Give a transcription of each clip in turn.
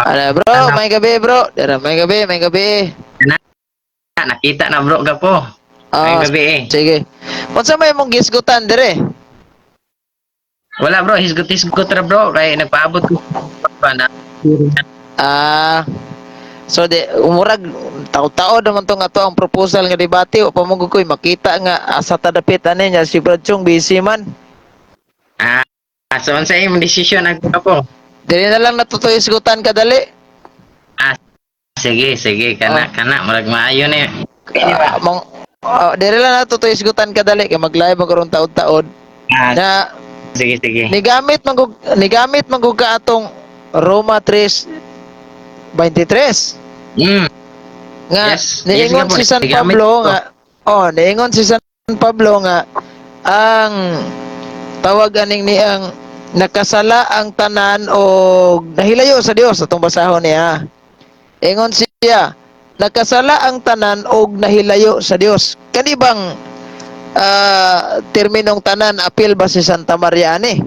Ano bro, may gabi bro. Dara, may gabi, may gabi. Na, nakita na bro gapo. Ah, May gabi eh. sige. Unsa may imong gisgutan dire? Wala bro, hisgot-hisgot ra bro kay nagpaabot ko pa na. Ah, so di umurag tao-tao naman to nga to ang proposal nga debate o pamugod ko'y makita nga asa ta dapit ani niya si Brad Chong busy man. Ah, so unsa imong desisyon ag gapo? Dili na lang natuto isgutan kadali. Ah, sige, sige, kana kana murag maayo ni. Ah, mong oh, dili lang natuto isgutan kadali kay mag-live man karon taod-taod. Ah, Na sige, sige. nigamit man gud ka atong Roma 3:23. Nga Yes, niingon yes, si San nigamit Pablo ko. nga oh, niingon si San Pablo nga ang tawag aning niang nakasala ang tanan o nahilayo sa Dios atong basahon niya. Ingon siya, nakasala ang tanan og nahilayo sa Dios. Kani bang terminong tanan apil ba si Santa Maria ani?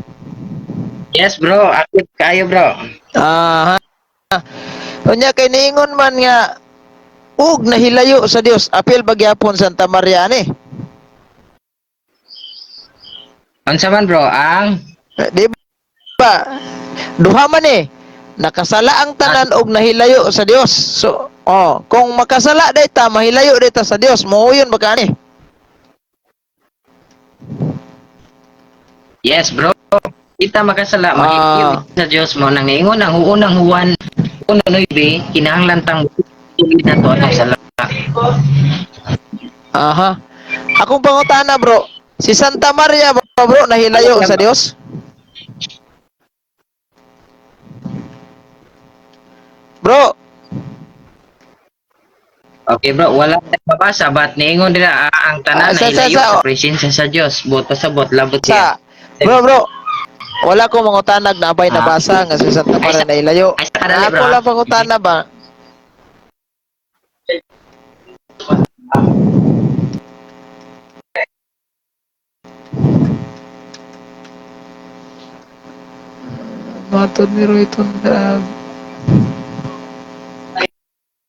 Yes bro, akit kayo bro. Ah. Unya kay niingon man nga ug nahilayo sa Dios, apil ba gyapon Santa Maria ani? Unsa man bro ang Eh, di ba? Duha man eh. Nakasala ang tanan og nahilayo sa Dios. So, oh, kung makasala day ta, mahilayo day ta sa Dios, mohuyon ba kani? Yes bro. Kita makasala mahilayo sa Dios mo nang niingon ang unang Juan 1:9 kinahanglan tang tuloy na to atong sala. Aha. Akong pangutana bro, si Santa Maria ba bro nahilayo sa Dios? Bro, Okay bro, wala tayong mabasa but niingon dira ang tanan Ah, nahilayo sa presensya sa Dios. Buot pasabot labot sa siya. bro bro, wala ko mangutanag na abay Ah. nabasa nga si Santa Ay, Maria nahilayo. ay, sa kadali, bro, Ako ah. lang pangutana ba? Matod ni Roy Tundag.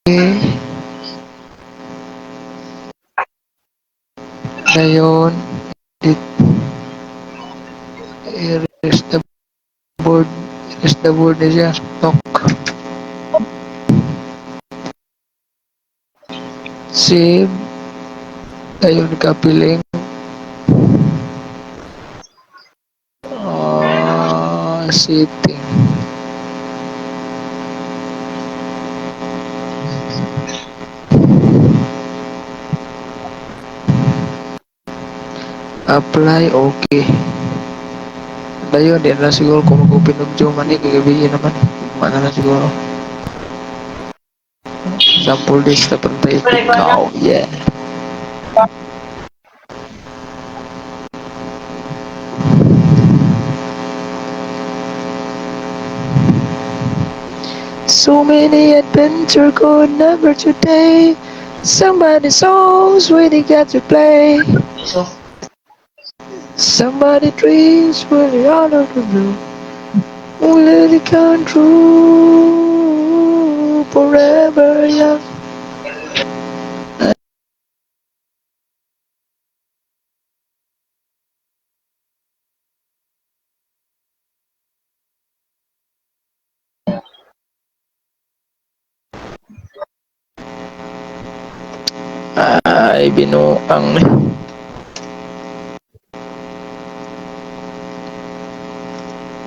Okay. Dayon. Edit. Erase the board. Erase the board na siya. Talk. Save. Dayon kapiling. Ah, setting. Apply, okay. Dayon, di na siguro kung mag-open og Zoom man eh, kagabi naman. Ugma na lang siguro. Sample this na pantay ikaw. Yeah. So many adventure could never today. Somebody songs really got to play. Somebody dreams really out of the blue. Will let it come true forever young. Ay, binuang.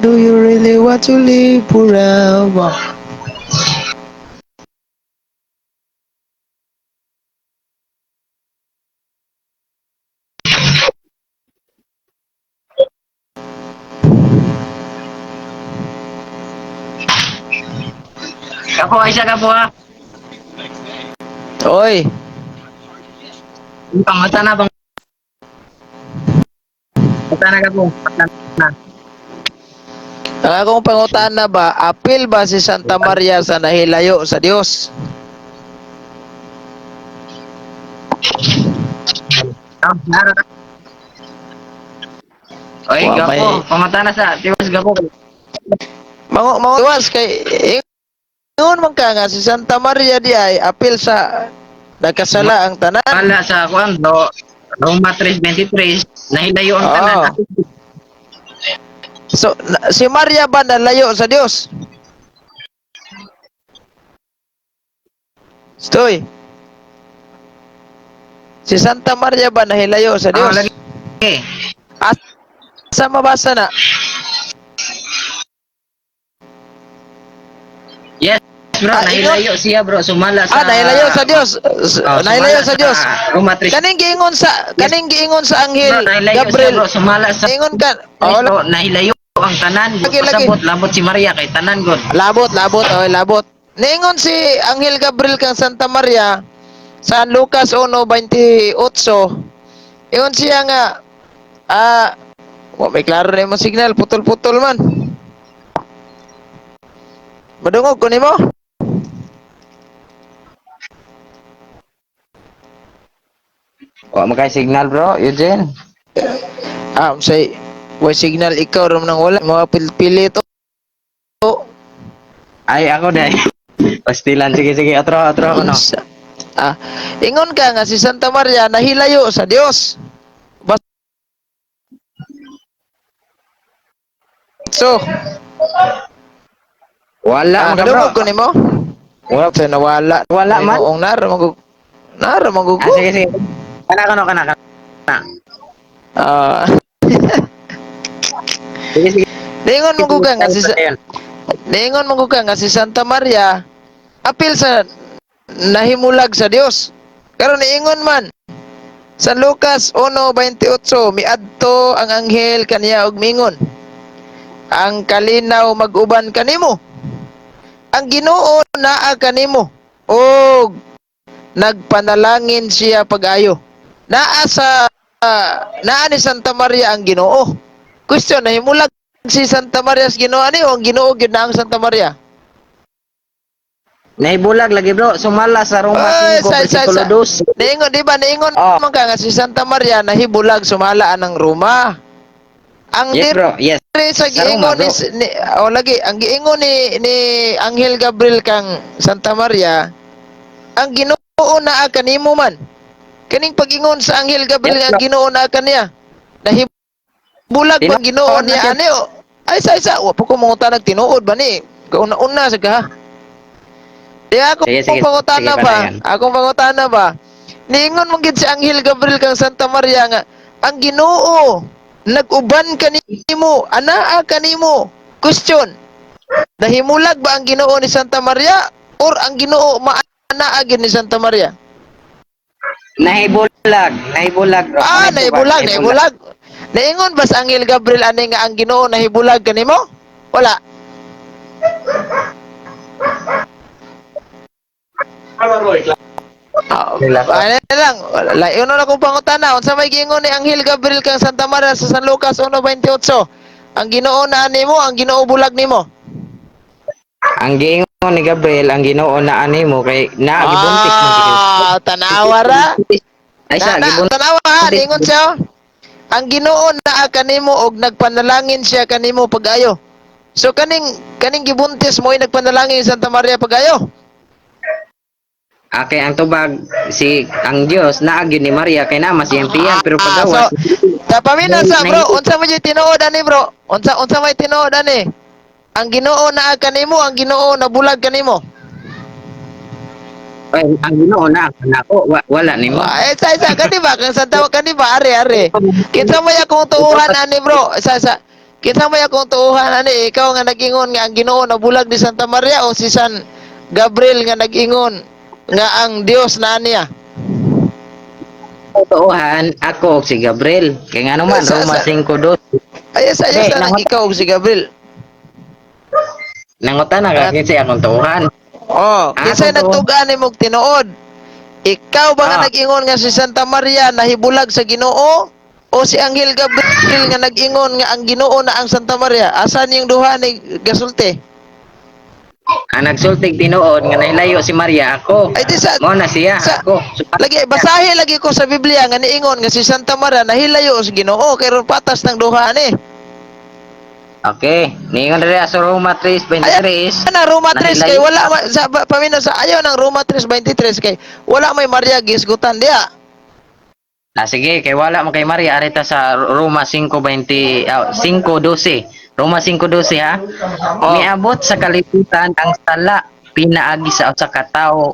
Do you really want to live forever? Kapo isa kapo ha. Oy, Pangutana pang Pangutana kapo. Pangutana. Ang akong pangutana ba, apil ba si Santa Maria sa nahilayo sa Dios? Ah, nara. Oy, Wa, gapo, pangutana sa tiwas gapo. Mango mango iwas kay Niingon man ka nga si Santa Maria di ay apil sa nakasala ang tanan. Wala sa kuan, bro. Roma 3:23, nahilayo ang tanan. Oo. So si Maria ba nalayo sa Dios? Stoy. Si Santa Maria ba nahilayo sa Ah, Dios? lagi. Asa mabasa na? Yes, bro, Ah, nahilayo siya, bro. Sumala sa Ah, nahilayo sa Dios. Oh, Nahilayo sumala sa Dios. Roma 3. Kaning giingon sa Bro, anghel nahilayo siya, Gabriel. bro. Sumala sa Ingon ka. Oh, bro, nahilayo ang tanan. Lagi, lagi. Pasabot, labot si Maria kay tanan god. Labot, labot, oy, labot. Niingon si Anghel Gabriel kang Santa Maria sa Lucas 1:28. Ingon siya nga wa may klaro na imong signal, putol-putol man. Madungog ko nimo? Wa makay signal, bro, Eugene. Ah, say way signal ikaw ram nang wala mga pilpilit. Oh, Ay, ako dai. Pastilan, sige sige, atro atro ako no. Ah, ingon ka nga si Santa Maria nahilayo sa Dios. So, Wala ah, man ka, bro. madungog ko nimo? Wala. So, nawala. Wala man. Noong nara magug nara magugo. Ah, sige sige. Kana kana kana kana. Ah, Sige sige. Niingon mo ka nga si Santa Maria apil sa nahimulag sa Dios. Karon niingon man sa Lucas 1:28, miadto ang anghel kaniya og mingon, "Ang kalinaw mag-uban kanimo. Ang Ginoo naa kanimo." Og nagpanalangin siya pag-ayo. Naa ni Santa Maria ang Ginoo. Question, nahimulag si Santa Maria sa Ginoo ani o ang Ginoo gyud na ang Santa Maria? Nahibulag lagi, bro. Sumala sa Roma Ay, 5 versikulo 2. Niingon, di ba? Niingon Oh. man ka nga si Santa Maria nahibulag sumalaan ng Roma. Ang Yes, bro. Yes. diri sa Sa Roma, giingon ni, bro. ni oh, lagi ang giingon ni Anghel Gabriel kang Santa Maria, ang Ginoo naa kanimo man. Kaning pag-ingon sa Anghel Gabriel Yes, nga ang bro. Ginoo naa kaniya. Nahibulag bang Ginoo Tinuod na niya siya. ani o? Ay sa isa wa pa ko mangutanag tinuod ba ni? Kauna-una sa ka. Di ako Sige, sige, pangutana sige, ba? padayon. Akong pangutana ba? Niingon man gid si Anghel Gabriel kang Santa Maria nga ang Ginoo nag-uban kanimo, anaa kanimo. Question. Nahimulag ba ang Ginoo ni Santa Maria or ang Ginoo maanaa gyud ni Santa Maria? Nahibulag, nahibulag, bro. Ah, nahibulag, nahibulag. Niingon ba sa Anghel Gabriel ani nga ang Ginoo nahibulag kanimo? Wala. Ah, ano lang, wala yun na akong pangutana. Unsa may giingon ni Anghel Gabriel kang Santa Maria sa San Lucas 1:28? Ang Ginoo na nimo, ang Ginoo bulag nimo. Ang giingon ni Gabriel, ang Ginoo na ani mo kay na gibuntis mo si Kristo. Ah, tanawa ra. Ay sa Na, gibuntis. tanawa ha, niingon siya, oh. Ang Ginoo naa kanimo og nagpanalangin siya kanimo pag-ayo. So kaning kaning gibuntis mo ay nagpanalangin sa Santa Maria pag-ayo. Akay ang tubag si ang Dios naa gyud ni Maria kay naa siyang tiyan pero Ah, pagawas so, sa pamina sa bro, unsa man yung tinuod ani, bro? Unsa may tinuod ani? Ang Ginoo naa kanimo, ang Ginoo nabulag kanimo. Ay, ang Ginoo naa kanako wala nimo. Ah, eh, sa isa kani ba kang Santa kani ba are are. Kinsa may akong tuuhan ani, bro? Isa isa. Kinsa may akong tuuhan ani, ikaw nga nag-ingon nga ang Ginoo nabulag ni Santa Maria o si San Gabriel nga nag-ingon nga ang Dios na niya? Totoohan ako si Gabriel kay ngano man Roma 5:2. Ay, sa Hey, isa nang ikaw ug si Gabriel. Nangutana ka kinsa akong tuohan. Oh, Ah, kinsa totoo. nagtugaan nimo og tinuod? Ikaw ba nga Ah. nag-ingon nga si Santa Maria nahibulag sa Ginoo o si Anghel Gabriel nga nag-ingon nga ang Ginoo na ang Santa Maria? Asan yung duha ni gasulti? Ang nagsultig tinuod nga nahilayo si Maria ako. Ay di sa Mo na siya ako. Lagi basahi lagi ko sa Biblia nga niingon nga si Santa Maria nahilayo sa Ginoo kay ron patas ng duha ni. Okay, niingon diri sa Roma 3:23. Ana Roma 3 kay Nahilayo- wala sa paminaw sa ayaw ng Roma 3:23 kay wala may Maria gisgutan diya. Ah, sige, kay wala mo kay Maria, arita sa Roma 5:20, 5:12. Roma 5:12 ha. Oh. Miabot sa kalibutan ang sala pinaagi sa usa ka tawo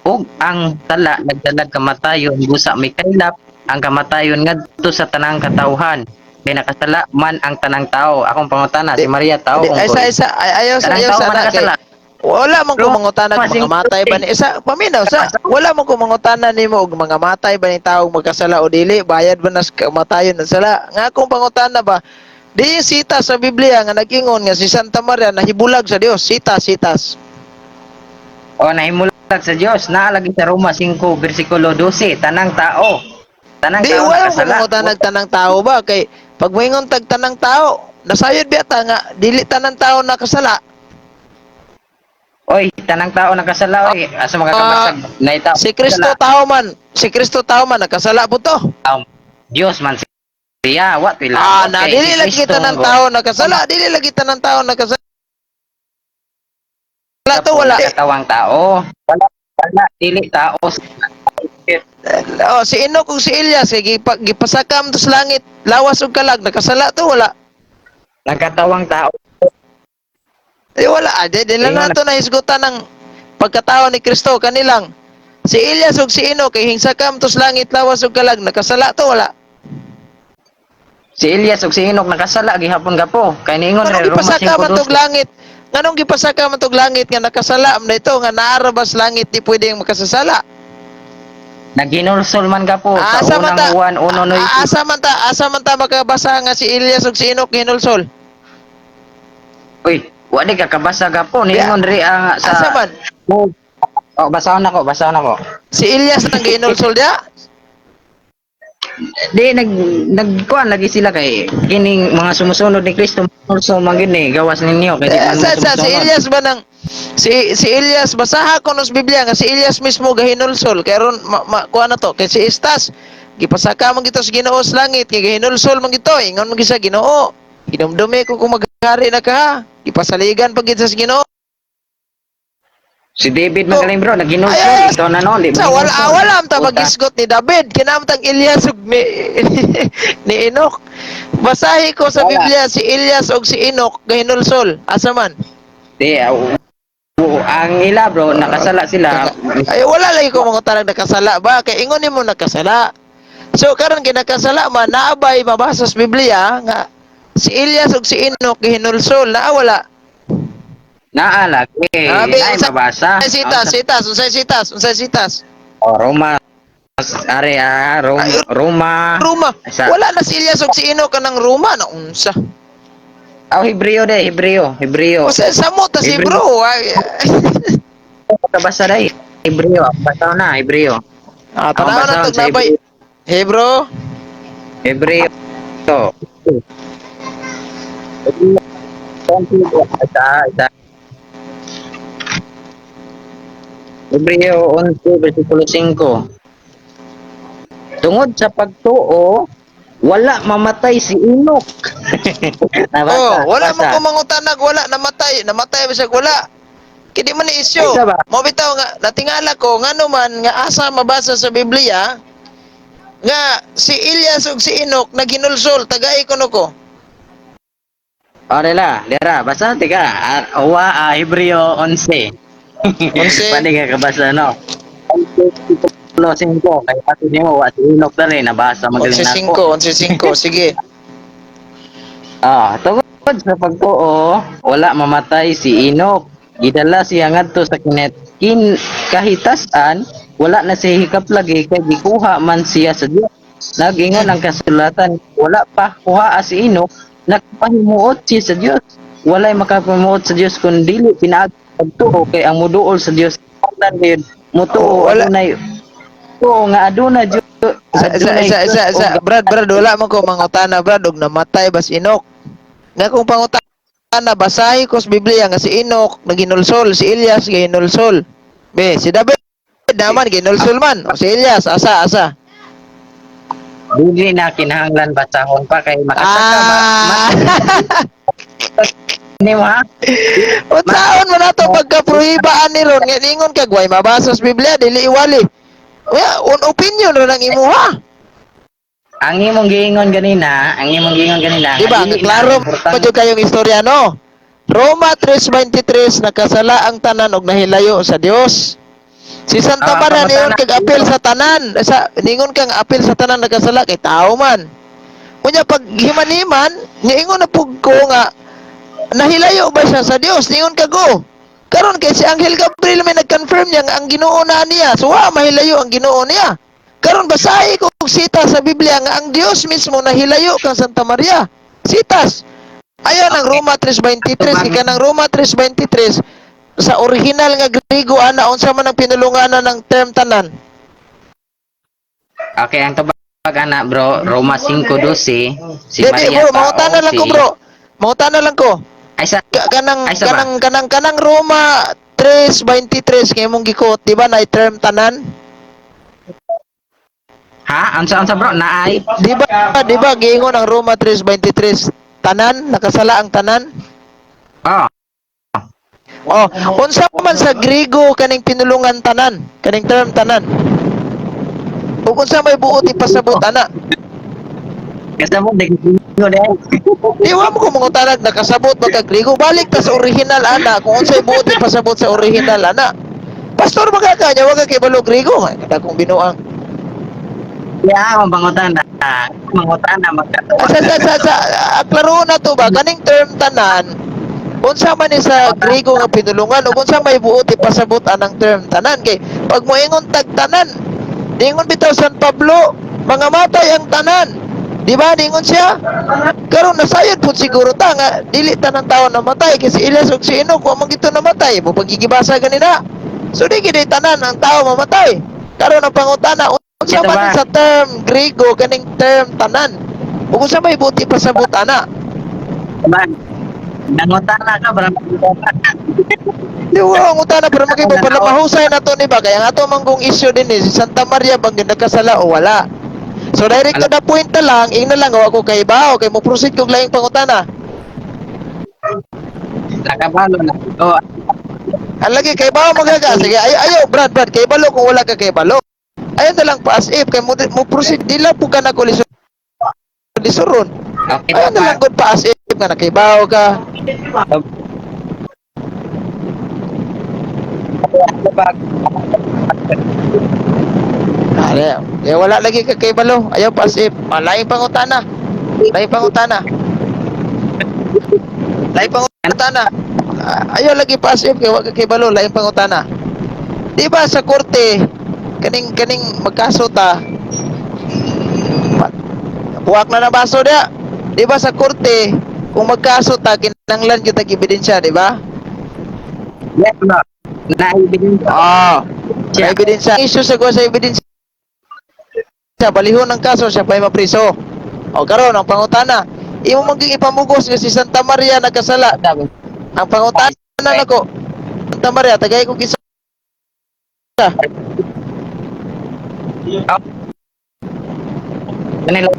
ug ang sala nagdalag kamatayon, busa mikaylap ang kamatayon ngadto sa tanang katawhan. Kay nakasala man ang tanang tao. Akong pangutana, si Maria tao Di, ay sa unggoy? isa ay, ayaw sa Tanang ayaw tao sa man na kay nakasala. wala man ko Roma mangutana mga 5:12. matay ba ni isa, paminaw sa wala man ko mangutana nimo og mga matay ba ni tawo magkasala o dili, bayad ba nas kamatayon ang sala. Nga akong pangutana ba, di yung sita sa Biblia nga nag-ingon nga si Santa Maria nahibulag sa Dios, sita sitas. O nahimulag sa Dios, naa lagi sa Roma 5 bersikulo 12, tanang tao. Tanang Di tao wala ko nakasala. mangutanag tanang tao ba kay pag moingon tag tanang tao, nasayod biya ta nga dili tanang tao nakasala. Oy, tanang tao nakasala oy. Asa makakabasag na itaw. Si Kristo tao man, si Kristo tao man nakasala po to. Dios man siya, wa pila. Ah, na dili lagi tanang tao nakasala, dili lagi tanang tao nakasala to, wala. Katawang tao. Wala, wala dili tao. Oh, si Enoch ug si Elias kay gipasakam to sa langit, lawas ug kalag, nakasala to, wala? Nagkatawang tao. Eh wala, ah, di lang Ingon nato na hisgutan ng pagkatao ni Kristo kanilang. Si Elias ug si Enoch kay hingsakam to sa langit, lawas ug kalag, nakasala to, wala? Si Elias ug si Enoch nakasala gihapon gapo. Kay niingon Nganong rin Roma gipasaka man tog 5:12. langit? Nganong gipasaka man tog langit nga nakasala man ito nga naara ba sa langit di pwedeng makasasala? Naghinulsol man gapo sa Asa man unang ta? Juan 1:9. Asa man ta makabasa nga si Elias ug si Enoch hinulsol? Uy, wa di ka kabasa gapo niingon diri ang sa Asa man? Oh, basahon ako, basahon ako. Si Elias ang gihinulsol diya? Di nagkuan lagi sila kay kining mga sumusunod ni Kristo also man gyud ni gawas ninyo kay di Eh, man mo sa si sumusunod. Elias ba nang si si Elias, basaha ko sa Biblia nga si Elias mismo gahinulsol kay ron kuha na to kay si Estas gipasaka man gito sa Ginoo sa langit kay gahinulsol man gito, ingon man gid sa Ginoo, "Hinumdumi ko kung maghari na ka." Gipasaligan pa gid sa Ginoo. Si David magaling bro, naghinulsol Ay, ay, ito na no, di sa wala mahinulsol. wala am ta Puta. magisgot ni David, kinamtang Elias ug ni ni Enoch. Basahi ko sa Wala. Biblia si Elias ug si Enoch gahinulsol, asa man? Di ang ila bro, nakasala sila. Ay, wala lagi ko mga tarag nakasala ba kay ingon nimo nakasala. So karon kinakasala man, naabay mabasa sa Biblia nga si Elias ug si Enoch gihinulsol, naa wala? Naa lagi. Abi, Naay mabasa. Unsay sitas, sitas, unsay sitas, unsay sitas? Oh, Roma are ah, Roma, Ay, Roma. Roma. Sa Wala na si Elias ug si Enoch kanang Roma na unsa. Oh, Hebreo de, Hebreo, Hebreo. O sa samot ta si Hebreo. bro. Ay. Kabasa dai. Hebreo, basa na Hebreo. Ah, Ang tanaw na basahon tog sa nabay. Hebro. Hebreo. Isa, isa. Hebreo 11, versikulo 5. Tungod sa pagtuo, wala mamatay si Enoch. Nabasa, Oh, wala basa. man ko mangutanag, wala namatay, namatay bisag wala. Kini man ni isyu. Isa ba? Mo bitaw nga natingala ko ngano man nga asa mabasa sa Biblia nga si Elias ug si Enoch naghinulsol, tagay kuno ko. O, dila, dira, basa tika. Ah, Wa, Hebreo 11. 11. Pwede ka kabasa, no? 11, 5. Kaya pati nimo, wa si Enoch dali, nabasa magaling na ako. 11:5, 11:5, sige. Ah, tungod sa pagtuo, wala mamatay si Enoch. Gidala siya ngadto sa kinet kin kahitasan, wala na siya hikap lagi kay gikuha man siya sa Dios. Nag-ingon ang kasulatan, wala pa kuha si Enoch, nagpahimuot siya sa Dios. Walay makapahimuot sa Dios kun dili pinaagi sa pagtuo kay ang muduol sa Dios kinahanglan gayud mutuo. Oh, wala. Adunay tuo nga aduna Dios Sa sa adunay sa Dios sa, sa og Brad, Brad, wala man ko mangutana, Brad, og namatay ba si Enoch. Nga kung pangutana, basahi ko sa Biblia nga si Enoch naginulsol, si Elias gihinulsol. Be, si David naman ginulsol man. O si Elias asa asa? Dili na kinahanglan basahon pa kay makasaka ma, Ah. Nimo ha? Unsaon man nato pagka-prohibaan ni ron nga ningon kag way mabasa sa Biblia, dili iwali. Well, on opinion ra nang imuha. Ang imong giingon ganina, ang imong giingon ganina, Di ba? nga dili na Klaro importante. pa jud kayong istorya, no? Roma 3:23, nakasala ang tanan og nahilayo sa Dios. Si Santa Ah, Maria pangutana. ningon kag apel sa tanan, sa ningon kang apel sa tanan nakasala kay tao man. Unya pag himan-himan, niingon na pug ko nga nahilayo ba siya sa Dios? Ningon kag go. Karon kay si Angel Gabriel may nag-confirm niya nga ang Ginoo na niya. So wa mahilayo ang Ginoo niya. Karon basahi ko og sita sa Biblia nga ang Dios mismo nahilayo kang Santa Maria. Sitas. Ayon ang Roma 3:23, kay kanang Roma 3:23 sa original nga Griego ana, unsa man ang pinulunganan ng term tanan? Okay, ang tubag ana bro, Roma 5:12, si Di, di, Maria bro, tao, mangutana lang ko, bro. Mangutana lang ko. Ay sa Kanang Ay, sa ba? kanang Roma 3:23 kay imong gikot, di ba na term tanan? Ha? Unsa unsa bro? Naay Di ba giingon ang Roma 3:23 tanan nakasala ang tanan? Oh. Oh, unsa man sa Griego kaning pinulungan tanan, kaning term tanan? Ug unsa may buot ipasabot ana? Kasabot di ko dai. Di wa mo ko mangutanag nakasabot ba ka Griego? Balik ta sa original ana kung unsay buot ipasabot sa original ana. Pastor magaka niya, wag ka kay balo Griego, kada kong binuang. Ya, ang pangutana. Mangutana magkatuwa. Sa klaro na to ba kaning term tanan? Unsa man ni sa Griego nga pinulungan ug unsa may buot ipasabot anang term tanan? Kay pag moingon tag tanan, dingon bitaw San Pablo, mga matay ang tanan. Di ba ningon siya? Karon nasayod pud siguro ta nga dili tanan tawo namatay kasi Elias ug si Enoch wa man gito namatay mo pagigibasa ganina. So di gid tanan ang tao mamatay. Karon ang pangutana, unsa Ito man ba? ni sa term Griego kaning term tanan? Ug unsa may buot ipasabot ana? Man. Nangutana ka para magkatuwa. Di wa ang utana pero makibo para mahusay na to ni ba, kaya nga ato manggong issue din eh, si Santa Maria bang nagkasala o wala. So direct to the point na lang, ingna lang wa ko kay ba kay mo proceed kog laing pangutana. Nakabalo na. Oh, Ang lagi kay ba magaga, sige, ayo ayo Brad, Brad, kay balo kung wala ka kay balo. Ayo na lang pa as if kay mo proceed di lang po ka na ko lisuron. Okay. Ayo na lang gud pa as if nga nakaibaw ka. Are, eh, wala lagi ka kay balo. Ayaw pa as if. Ah, laing pangutana. Laing pangutana. Laing pangutana. Ah, ayaw lagi pa as if kay wa ka kay balo, laing pangutana. Di ba sa korte kaning kaning magkaso ta? Buwak na na baso dia. Di ba sa korte kung magkaso ta kinahanglan gyud tag ebidensya, di ba? Yes, bro. Na-ebidensya. Ah. Sa ebidensya. Issue sa kuha sa ebidensya. Balihon ang kaso, siya pa'y mapriso. O karon ang pangutana, imo maging ipamugos nga si Santa Maria nagkasala. Ang pangutana nako, Santa Maria, tagay ko isa. Kanila.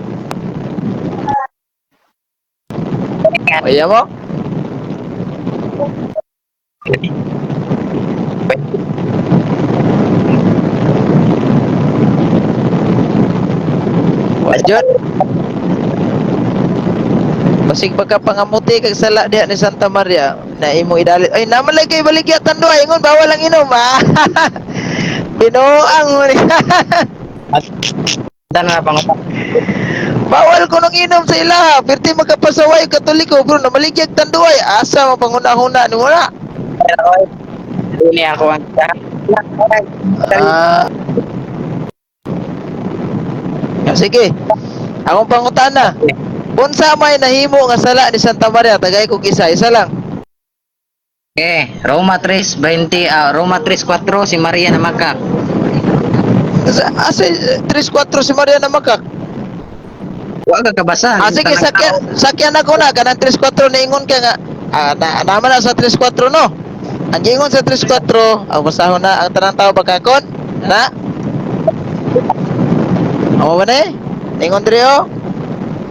Ayaw mo? Wa jud. Basig baka pangamuti kag sala diha ni Santa Maria na imo idalit. Ay naman lagi kay baligya tando ay ingon bawal ang inom ah. Binuang mo ni. Dan na pangutana. Bawal ko nang inom sa ilaha. Pirti magkapasaway Katoliko bro na maligyag tanduay. Asa mo panghuna-huna ni wala. Ini ako ang Ah. Ah, sige. Akong pangutana. Unsa may nahimo nga sala ni Santa Maria? Tagay kog isa, isa lang. Okay, Roma 3:20, Roma 3:4, si Maria na makak. Asa asa 3-4 si Maria na makak? Wa ka kabasa. Ah, sige, sakyan, sakyan ako na kanang 3-4 niingon ka nga. Ah, na, naman na sa 3-4 no. Ang giingon sa 3-4, ang basahon na ang tanang tao pagkakon. Na? Amo ba na eh? Ningon diri oh.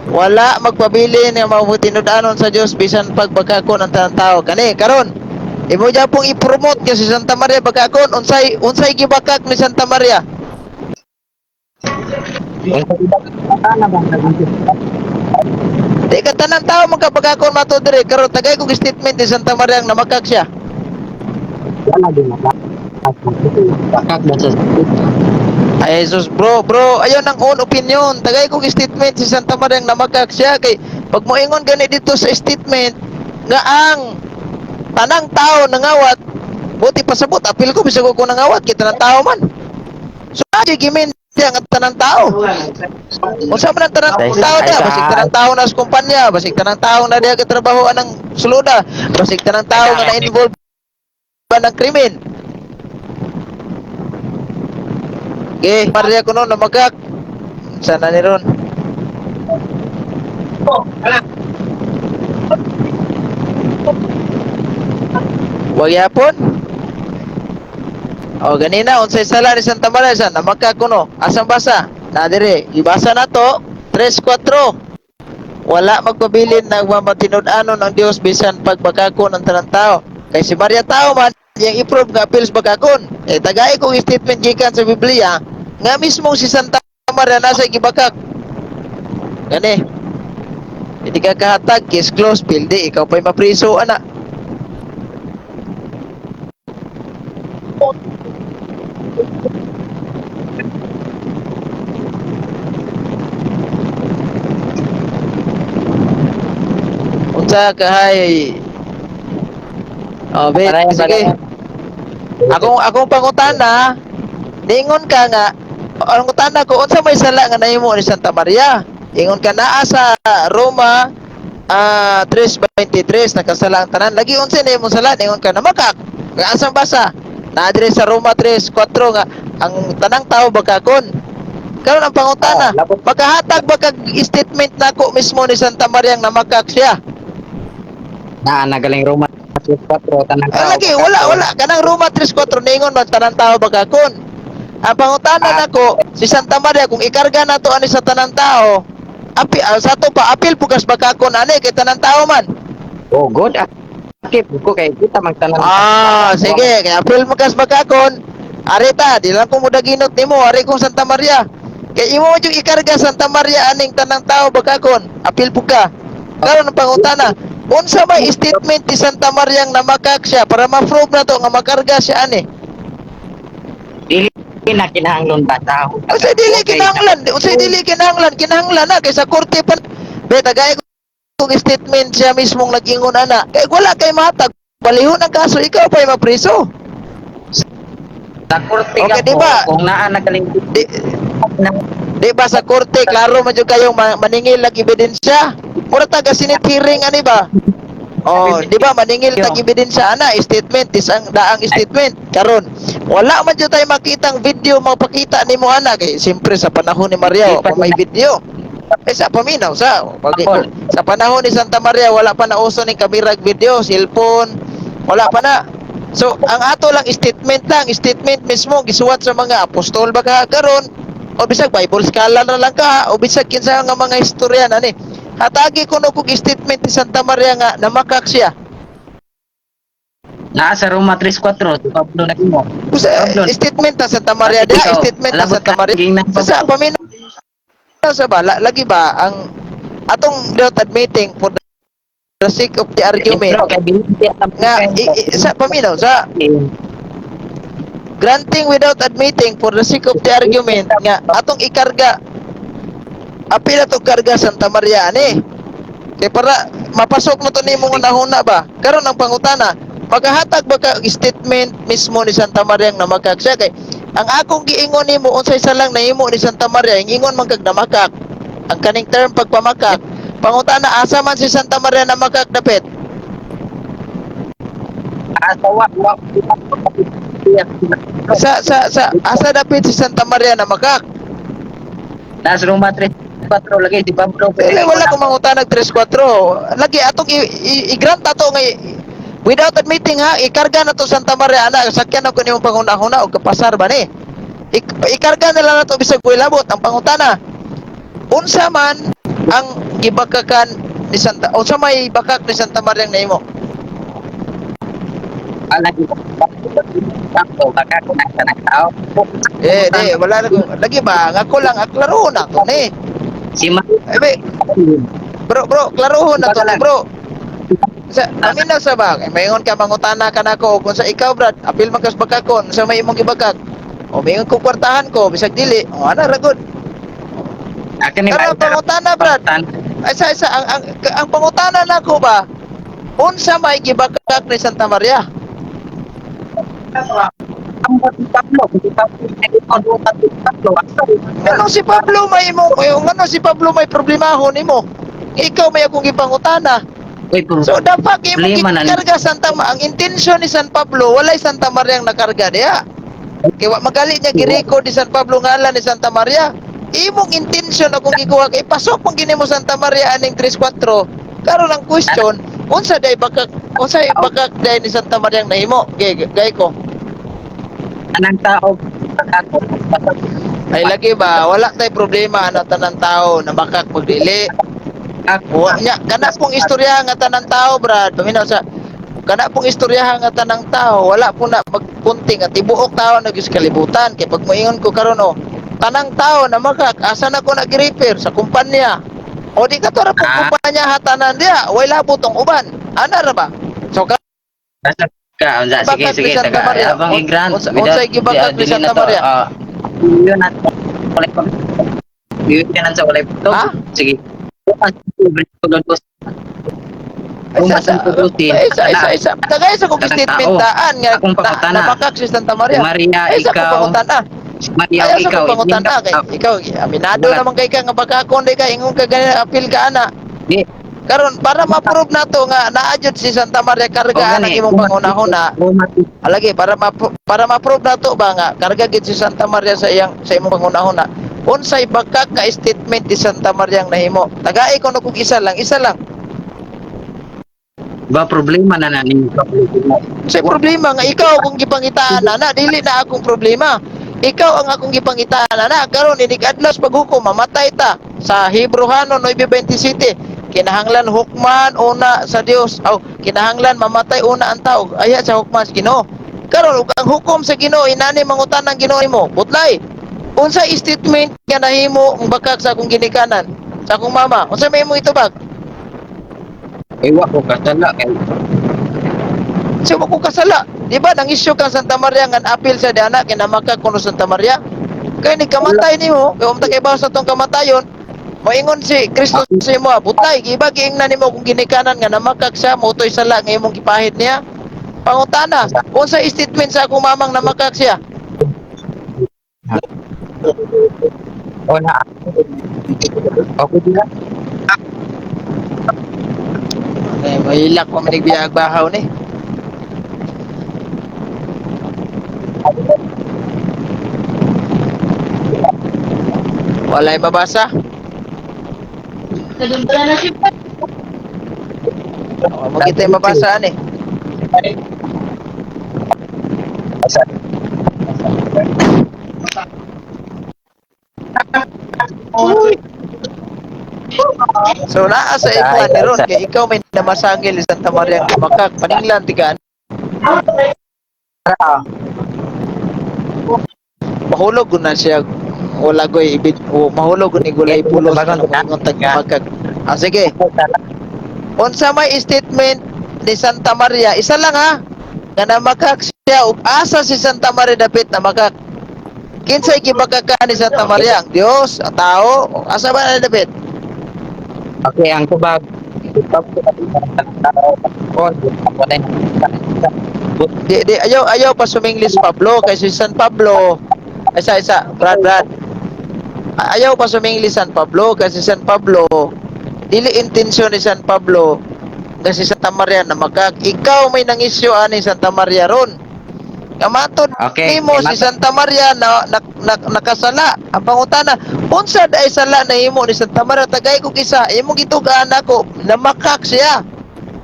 Wala magpabilin nga matinud-anon sa Dios bisan pagbakakon ang tanang tao. Kani karon imo pong i-promote nga si Santa Maria bakakon. Unsay gibakak ni Santa Maria? Di ka tanang tao magkabakakon mato dire karon tagay kog statement ni Santa Maria nga namakak siya. Wala din bakak ba sa Ay Jesus, bro, bro, ayon ang own opinion. Tagay kog statement si Santa Maria nga namakak siya kay pag moingon gani dito sa statement nga ang tanang tao nangawat, buti pasabot apil ko bisag ko nangawat kay tanang tao man. So agi gimin siya nga tanang tao. Unsa man ang tanang tao diya, basig tanang tao na sa kumpanya, basig tanang tao na diya katrabaho anang suluda, basig tanang tao nga na-involve ba ng krimen. Okay, Maria kuno namakak. Sana ni ron. Wag yapon. O ganina unsay sala ni Santa Maria sa namakak kuno. Asang basa? Na dire, ibasa na to 3:4. Wala magpabilin na matinud-anon ang Dios bisan pagbakakon ang tanang tao. Kay si Maria tao man, iyang i-prove nga appeals bakakon. Eh tagay kong statement gikan sa Biblia nga mismo si Santa Maria nasa gibakak. Gani. Hindi ka kahatag, case closed, pildi, ikaw pa'y mapriso, ana. Unsa kahay? Oh, be, Padayon, sige. padayon. Akong pangutana, ningon ka nga, ang pangutana ko, unsa may sala nga nahimo ni Santa Maria? Ingon ka naa sa Roma 3:23, nakasala ang tanan. Lagi unsa na imong sala, ningon ka namakak. Nga asang basa? Naa dire sa Roma 3:4 nga ang tanang tao bakakon. Karon ang pangutana, Oh, labot. makahatag ba kag statement nako mismo ni Santa Maria nga namakak siya? Na nagaling Roma 3:4 tanang Ah, tao. lagi, wala, wala. Kanang Roma 3:4 ningon man tanang tao bakakon. Ang pangutana nako, si Santa Maria kung ikarga nato ani sa tanang tao, api sa ato pa apil pugas bakakon ani kay tanang tao man. Oh, good. Okay, ko kay kita magtanan. Ah, sige, kay apil mo kas bakakon. Arita, di lang ko mudaginot nimo, ari kong Santa Maria. Kay imo man yung ikarga Santa Maria aning tanang tao bakakon, apil po ka. Karon ang pangutana, unsa may statement ni Santa Maria nga namakak siya para ma-prove na to nga makarga siya ani? Dili na kinahanglan ba tao? Unsay dili kinahanglan? Unsay dili kinahanglan? Kinahanglan na kay sa korte pa. Be tagay kung statement siya mismong nag-ingon ana. Kay wala kay mahatag. Balihon ang kaso, ikaw pa'y mapriso. Sa korte Okay, ka di po, ba? kung naa nagaling Di ba sa korte klaro man jud kayong maningil lag ebidensya? Mura taga Senate hearing ani ba? Oh, di ba maningil tag ebidensya ana, statement is ang daang statement. Karon, wala man jud tayo makitang video mapakita nimo ana kay siyempre sa panahon ni Maria wa pa may video. Eh sa paminaw sa pag, sa panahon ni Santa Maria wala pa nauso ning kamera video, cellphone, wala pa na. So, ang ato lang, statement mismo gisuwat sa mga apostol ba ka karon o bisag Bible scholar na lang ka o bisag kinsa nga mga istorya na ni. Hatagi kuno kog statement ni Santa Maria nga namakak siya. Naa sa Roma 3:4 si Pablo nagimo. Usa, Pablo. statement ta Santa Maria diha, Ikaw, statement ta labot Santa ka, Maria. ging na- Sa paminaw sa ba lagi ba ang atong without admitting for the sake of the argument Bro, kay dili nga sa paminaw sa granting without admitting for the sake of the argument nga atong ikarga apil ato karga Santa Maria ani kay para mapasok mo to nimo nga nahuna ba. Karon ang pangutana, magahatag ba ka statement mismo ni Santa Maria nga namakak siya? Kay ang akong giingon nimo unsay salang nahimo ni Santa Maria, ingon man kag namakak, ang kaning term pagpamakak. Pangutana, asa man si Santa Maria namakak dapit? Asa wa wa Sa asa dapit si Santa Maria namakak? Nasa Roma 3:4 lagi si Pablo. Eh, wala ko mangutanag 3-4. Lagi atong i-grant ato nga without admitting ha, ikarga na to Santa Maria ana, sakyan ako nimong pangunahuna og kapasar ba ni. Ikarga na lang nato bisag labot ang pangutana. Unsa man ang gibakakan ni Santa, unsa may bakak ni Santa Maria ang nahimo? Lagi ko baka ko na sa tao. Eh, di, wala na lagi ba? Nga ko lang, klarohon na to ni. Si Maria. Eh, be, bro, bro, klarohon na to ni, bro. Sa, paminaw sa ba? Eh, mayngon ka, mangutana ka nako, kung sa ikaw, Brad, apil man kas bakakon, sa may imong gibakak. O, mayngon ko kwartahan ko, bisag dili. O, ana, ragod. Akin ni Karon, pangutana, Brad. Ay, sa, ang pangutana nako ba, unsa may gibakak ni Santa Maria? Ngano si Pablo may mo, ngano si Pablo may problemahon nimo? Ikaw may akong gipangutana. Uy, So dapat imong Problema na ni- gikarga Santa ang intensyon ni San Pablo walay Santa Maria ang nakarga diha. Kay wa magali niya girecord ni San Pablo ngalan ni Santa Maria. Imong intensyon akong gikuha kay pasok mong gini mo Santa Maria aning 3-4. Karon ang question, unsa day bakak, unsa bakak day ni Santa Maria ang nahimo? Gay, gay ko. Anang tao ako. Ay lagi ba, wala tay problema ana tanan tao na bakak magdili. Wa nya kana pong istorya nga tanang tao, Brad. Paminaw sa kana pong istorya nga tanang tao, wala po na magpunting at tibuok tao na gyud sa kalibutan kay pag moingon ko karon, oh, tanang tao na makak, asa na ko nag-repair sa kumpanya. O di ka ra pong kumpanya hatanan diha, way labot tong uban. Ana ra ba? So Basta ka, unsa, sige, Bakak ni sige, Santa taga Maria. abang i-grant. Unsay gibakak ni Dili Santa na to, Maria? Yun na walay pa. Yun ka sa walay pa. Ha? Sige. Ay, Kung sa, sa, masusugutin, ay, sa, isa, isa. Tagay sa kong Tanang statement tao. daan nga Akong pangutana. nabakak si Santa Maria. Maria, Ay, sa kong ikaw, pangutana. Maria, Ay, sa ikaw, kong pangutana kay ikaw aminado Wala. naman kay ka nga bakakon di ka ingon ka ganyan apil ka ana. Di. Karon para ma-prove nato nga naa jud si Santa Maria karga ang imong panghuna-huna. Alagi para ma-prove nato ba nga karga gid si Santa Maria sa iyang sa imong panghuna-huna. Unsay bakak ka statement ni Santa Maria ang nahimo? Tagai ko no kung isa lang, isa lang. Ba problema na na ninyo. Unsay problema nga ikaw akong gipangitaan ana, dili na akong problema. Ikaw ang akong gipangitaan ana, karon inig adlaw sa paghukom mamatay ta sa Hebrohano 9:27. Kinahanglan hukman una sa Dios. Aw, kinahanglan mamatay una ang tao. Aya sa hukman sa Ginoo. Karon ug ang hukom sa Ginoo inani mangutan ang Ginoo nimo. Butlay. Unsa statement nga nahimo ang bakak sa akong ginikanan, sa akong mama? Unsa may imong itubag? Iwa ko kasala kay Siya mo ko kasala. Di ba nang isyu kang Santa Maria nga apil sa diana kinamaka kuno Santa Maria? Kay ni kamatay nimo, kay umta kay bawas sa tong kamatayon, moingon si Kristo sa imo, "Butay, giba giingnan nimo kung ginikanan nga namakak siya, motoy sala nga imong gipahid niya." Pangutana, unsa statement sa akong mamang namakak siya? O na. Okay dila. Eh, mahilak pa manig biyag bahaw ni. Walay mabasa. Oh, magkita yung mabasa ani. So naa sa imo ni ron kay ikaw may namasangil ni Santa Maria ang Kamakak paninglan tigaan. Mahulog na siya, wala goy ibid o mahulog ni gulay pulos na ingon tag Kamakak. Ah, sige. Unsa may statement ni Santa Maria? Isa lang ha. Nga namakak siya ug asa si Santa Maria dapit namakak? Kinsay gibakaka ni Santa Maria? Ang Dios, ang tao, o asa ba na dapit? Okay, ang tubag. Di, di, ayaw, ayaw pa suminglis Pablo, kay si San Pablo, isa, isa, Brad, Brad. Ayaw pa suminglis San Pablo, kasi San Pablo, dili intensyon ni San Pablo, nga si Santa Maria na makak, ikaw may nangisyo ani Santa Maria ron. Nga matod nimo si Santa Maria na nakasala. Ang pangutana, unsa day sala na himo ni Santa Maria? Tagay kog isa, imong gitugaan nako, namakak siya.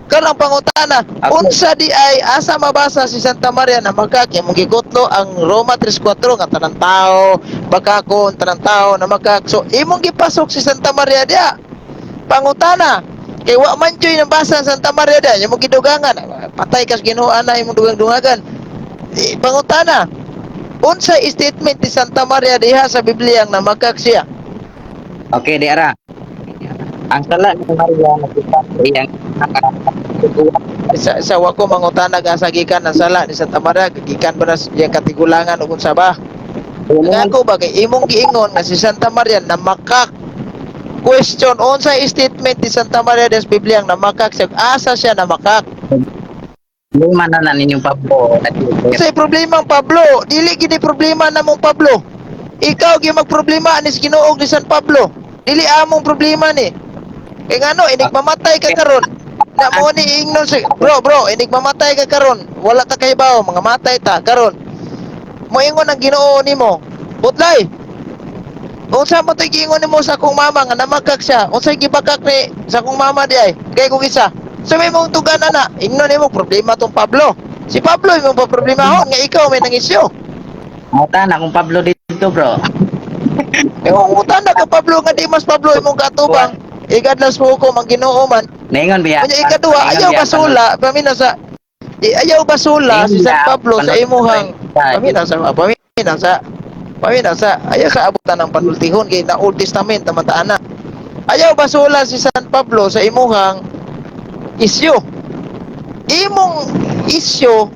Karon ang pangutana, unsa di ay asa mabasa si Santa Maria na makak? Imong gikutlo ang Roma 3:4 nga tanang tao bakakon, tanang tao na makak. So imong gipasok si Santa Maria diya. Pangutana. Kay wa man joy nabasa ang Santa Maria da, imong gidugangan. Patay kas Ginoo ana imong dugang-dungagan. Eh, pangutana. Unsa statement ni Santa Maria diha sa Biblia ang namakak siya? Okay, di ara. Ang sala ni Maria nakita sa iyang Sa wa ko mangutana asa gikan ang sala ni Santa Maria, gikan ba na sa iyang katigulangan ug unsa ba? Ang ako ba kay imong giingon nga si Santa Maria namakak? Question, unsa statement ni Santa Maria des Biblia ang namakak siya? Asa siya namakak? Luma na na ninyong Pablo. Unsay problema ang Pablo? Dili gini problema namong Pablo. Ikaw gi magproblema ni Ginoo ni San Pablo. Dili among problema ni. Kay ngano inig mamatay ka karon. Na mo ni ingnon si bro bro, inig mamatay ka karon. Wala ta kahibaw, mga matay ta karon. Moingon ang Ginoo nimo. Butlay. Unsa mo to'y giingon nimo sa akong mama nga namakak siya? Unsay gibakak ni sa akong mama di ay? Kay kung isa. So may mong tugan ana, ingnon nimo problema tong Pablo. Si Pablo imong paproblemahon nga ikaw may nangisyo. Mata na kung Pablo dito, bro. Eh kung utana ka Pablo nga di mas Pablo imong katubang, igadlas mo ko mang Ginoo man. Naingon biya. Unya ikaduha, ayaw basula, pamina sa ayaw basula si San Pablo sa imuhang pamina sa ayaw sa abutan ng panultihon kay na Old Testament naman ta ana. Ayaw basula si San Pablo sa imuhang isyu. Imong isyu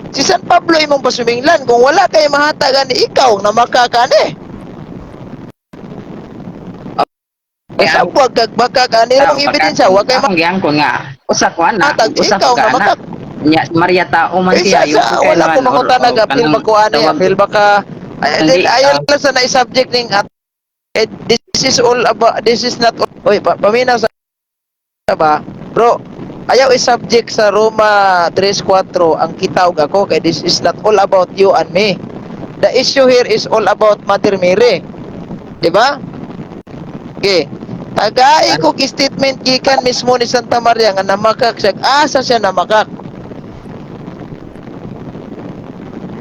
si San Pablo imong pasuminglan kung wala kay mahatagan ni ikaw na makakani. Basta wag kag makakani imong ebidensya, wag kay Akong giangkon nga. Usa ko ana. mahatag Usa ikaw ko na ka ana. makak. Nya si Maria tao man Eh, siya. sa, wala ko mangutana ka, feel ba ko ano yan, feel ba ka, ay, Hindi, then, ayaw ah. lang sa na-subject ning at, eh, this is all about, this is not, oy, paminaw sa, ba, bro, ayaw i-subject sa Roma 3.4 ang kitawag ako, kay this is not all about you and me. The issue here is all about Mother Mary. Di ba? Okay. Tagay ko statement gikan mismo ni Santa Maria nga namakak siya. Asa siya namakak?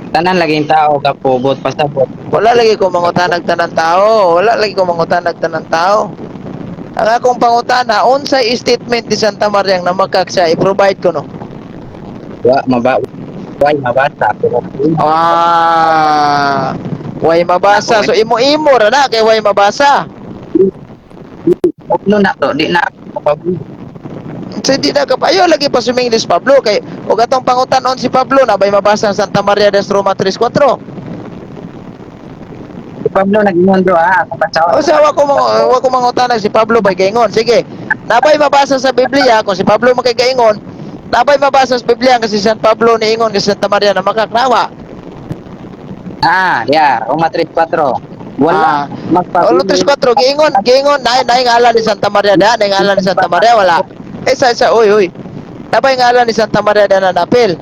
Tanan laging tao kapubot pasabot. Wala lagi ko mangutanag tanan tao. Wala lagi ko mangutanag tanan tao. Ang akong pangutana, unsay statement ni Santa Maria nga namakak siya, i-provide ko no. Wa maba way mabasa pero Ah, way mabasa. So imo-imo ra na kay way mabasa. Upno na to di na Pablo. So di na ka ayo lagi pa suminglis Pablo kay og atong pangutan-on si Pablo na bay mabasa ang Santa Maria des Roma 3.4. Si Pablo nag-ingon bro ha, ako pasawat. O sa wa ko mangutanag si Pablo bay gaingon. Sige. Nabay mabasa sa Biblia kung si Pablo makagaingon, nabay mabasa sa Biblia kasi San Pablo niingon kasi Santa Maria na makaknawa. Ah, yeah, Roma 3:4. Wala Ah. Olo 3.4 giingon, giingon nay nay ngalan ni Santa Maria da, nay ngalan ni Santa Maria wala. Isa isa oy oy. Nabay ngalan ni Santa Maria da na napil.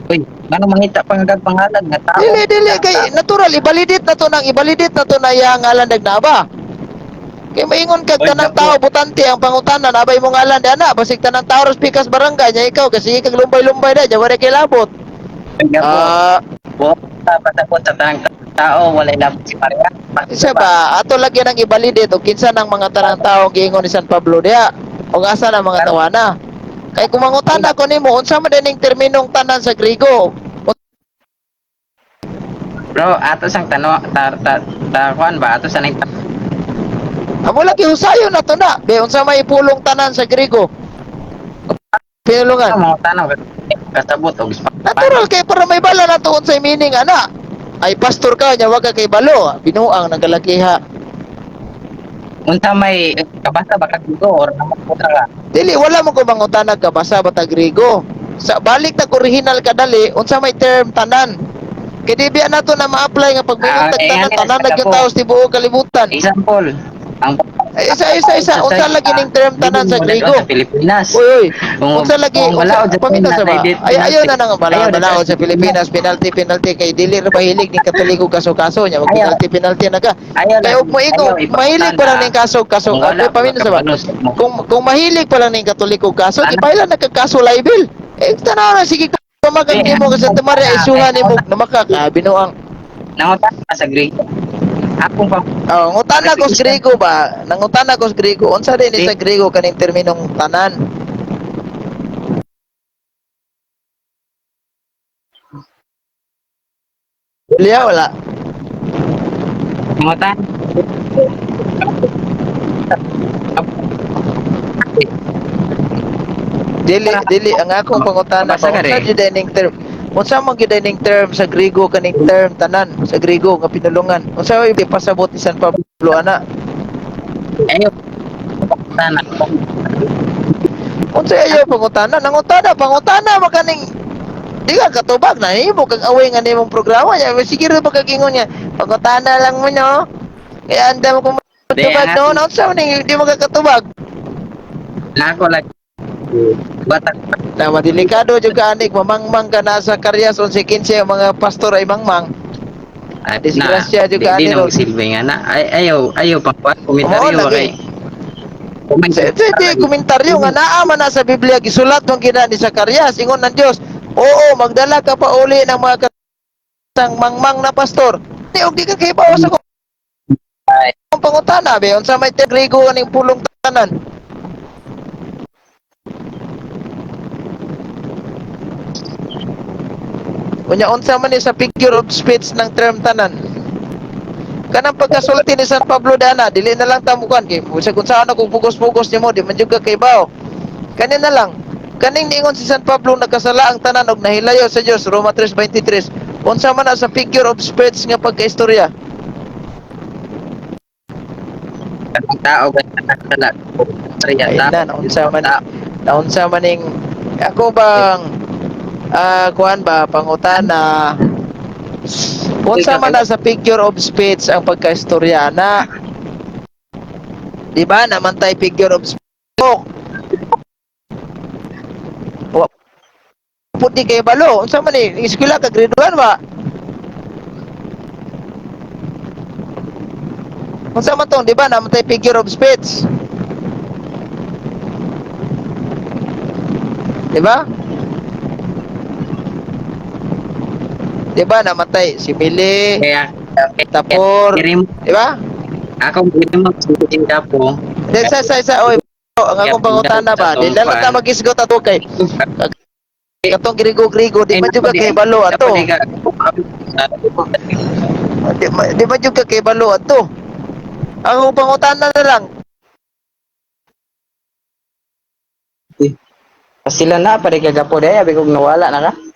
Uy, ngano mangita pa nga kag pangalan nga tao? Dili dili kay natural i-validate na to nang i-validate na to na iya ngalan nagnaba. Kay maingon kag Oy, tanang naku. tao butante ang pangutana nabay mo ngalan di ana basig tanang tao ros pikas barangay nya ikaw kasi kag lumbay-lumbay da wala kay labot. Ah, Ah, pasabot sa tanang tao walay labot si Maria. isa ba ato lagi nang i-validate og kinsa nang mga tanang tao giingon ni San Pablo diha og asa na mga tawana. Kay kung mangutana ko nimo unsa man dining terminong tanan sa Griego? Bro, ato sang tano ta ta, ta kuan ba ato sa nang Amo lagi husayon na to na. Be unsa may pulong tanan sa Griego? Pinulungan. mga tanaw kasabot og Natural kay para may bala na to unsay meaning ana. Ay pastor ka nya wag ka kay balo. Binuang nagalakiha. Unsa may kabasa ba kag Griego or naman ka? Dili wala mo ko mangutanag ka basa bata Griego. Sa balik tag original kadali unsa may term tanan. Kay di biya nato na ma-apply nga pag mingon Ah, tag eh, tanan ano, tanan na gyud ako. tao sa tibuok kalibutan. Example, ang Ay, isa isa isa unsa lagi ning term tanan sa Griego? Sa Pilipinas. Uy uy. Kung- Unsa lagi kung unsa wala o paminaw sa ba? Ay ayaw na nang Ayaw balaod na balaod sa Pilipinas penalty penalty kay dili ra mahilig ning Katoliko kaso-kaso nya mag Ayaw. penalty penalty na ka. Ayaw Kay og moingon mahilig pa lang ning kaso kaso Kung wala, ay paminaw sa ba? Kung mahilig pa lang ning Katoliko kaso, Ano? di pa ila nagkakaso libel. Eh tanaw na sige pamagang nimo kasi Santa Maria isuhan nimo namakaka binuang. Nangutan ka sa Griego. Akong pa Oh, ngutana ko sa Griego ba? Nangutana ko sa Griego. Unsa din ni sa Griego kaning terminong tanan? Liya wala. Pangutan. Dili dili ang akong pangutana Basa ba ka unsa rin. jud ning term? Unsa man gyud ning term sa Griego kaning term tanan sa Griego nga pinulungan? Unsa may pasabot ni San Pablo ana? Ayaw. Pangutan. Unsa ayo pangutana? Nangutana pangutana man kaning di ka katubag na himo kag away nga nimong programa nya sige ra pagkagingon niya pangutana lang mo, no? Kaya andam ko Di, matubag, ang no? Naunsa man ning di mo ka katubag? Ako lang. Batak. Na madelikado jud ka anik, mamangmang ka na sa Karyas 11:15, ang mga pastor ay mangmang. Ay, Disgrasya na, jud ka di, di ani na ron. magsilbi nga na. Ay, ayaw, ayaw pang Oo, komentaryo ba lagi. kay. Sa di komentaryo nga naa man na sa Biblia, gisulat man gina ni Zacarias, ingon ng Dios, oo, magdala ka pa uli ng mga kasang mangmang na pastor. Di og di ka kibaw sa kung pangutana be unsa may Griego aning pulong tanan. Unya unsa man ni sa figure of speech ng term tanan? Kanang pagkasulti ni San Pablo dana, dili na lang tamukan kay sa kung saan ako pugos-pugos nimo, di man jud ka kibaw. Kani na lang. Kaning niingon si San Pablo nagkasala ang tanan og nahilayo sa Dios, Roma 3:23. Unsa man na sa figure of speech nga pagkaistorya? Ang tao ba nakasala? Ay na, naunsa man ning ako bang kuan ba pangutana, unsa man na sa figure of speech ang pagkaistorya na? Di ba naman tay figure of speech? Wa pud di kay balo unsa man ni eskwela ka grade 1 ba? Unsa man tong, di ba naman tay figure of speech? Di ba? Di ba namatay si Mili, Kaya, Tapor, di ba? Ako mo sa po. Then sa oy, ang akong pangutana ba, di lang ta magisgot ato kay katong Grigo-Grigo, di man jud ka kay balo ato. Di man jud ka kay balo ato. Ang akong pangutana na lang, Sila na pare kagapo day abi kog nawala na ka.